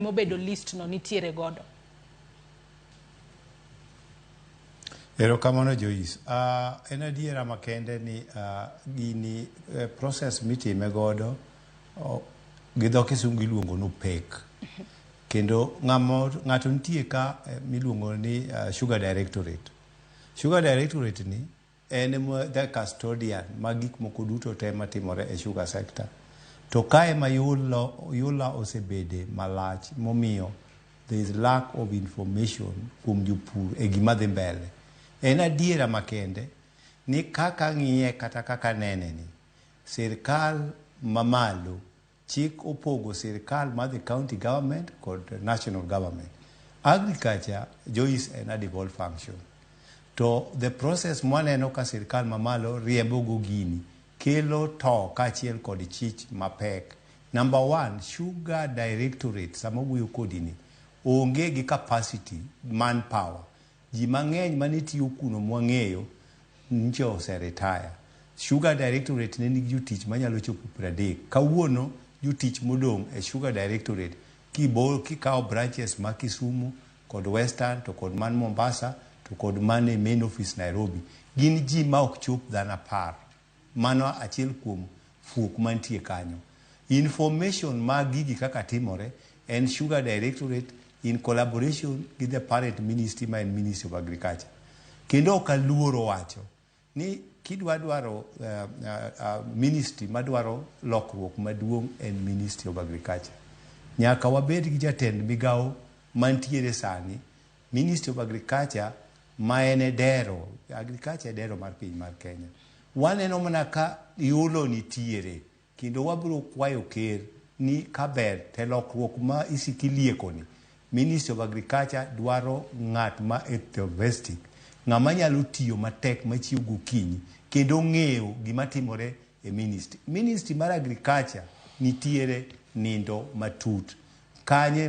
Mobedo list no nitiere godo. Erokamano Joyce. En adiera makende ni gini process mitime godo gi dho kisungu iluongo ni opaque. Kendo ng'ato nitie ka miluongo ni Sugar Directorate. Sugar Directorate ni en ema the custodian mag gik moko duto te matimore e sugar sector. To kae ma yula osebede malach momiyo there is lack of information kuom jopur e gima dhi mbele. En adiera makende ni kaka ng'iye kata kaka nene ni sirkal mamalo chik opogo sirkal mar the county government kod national government. Agriculture, Joyce, en a devolved function. To the process mwaneno ka sirkal mamalo riembo go gini kelo to kaachiel kod chich mapek. Number one, Sugar Directorate sama wuoyo kodi ni onge gi capacity manpower. Ji mang'eny mane tiyo kuno mwang'eyo nche ose retire. Sugar Directorate ne nigi jotich manyalo chopo 30. Kawuono jotich modong' e Sugar Directorate kikawo branches ma Kisumu kod Western to kod man Mombasa to kod man e main office Nairobi gin ji ma ok chop dhano 10. Mano achiel kuom fuok mantie kanyo. Information mag gigi kaka timore en Sugar Directorate in collaboration gi the parent ministry ma en Ministry of Agriculture. Kendo ok aluoro wacho ni kidwa dwaro ministry madwaro lokruok maduong' en Ministry of Agriculture. Nyaka wabed gi jatend migawo mantiere sani, Ministry of Agriculture ma en e dero, agriculture e dero mar piny mar Kenya. Waneno mana ka yulo nitiere kendo wabiro kwayo ker ni kaber te lokruok ma isiko ilieko ni Ministry of Agriculture dwaro ng'at ma enthusiastic, ng'ama nyalo tiyo matek machiew gokinyi kendo ng'eyo gima timore e ministry. Ministry mar Agriculture nitiere nindo matut. Kanye ma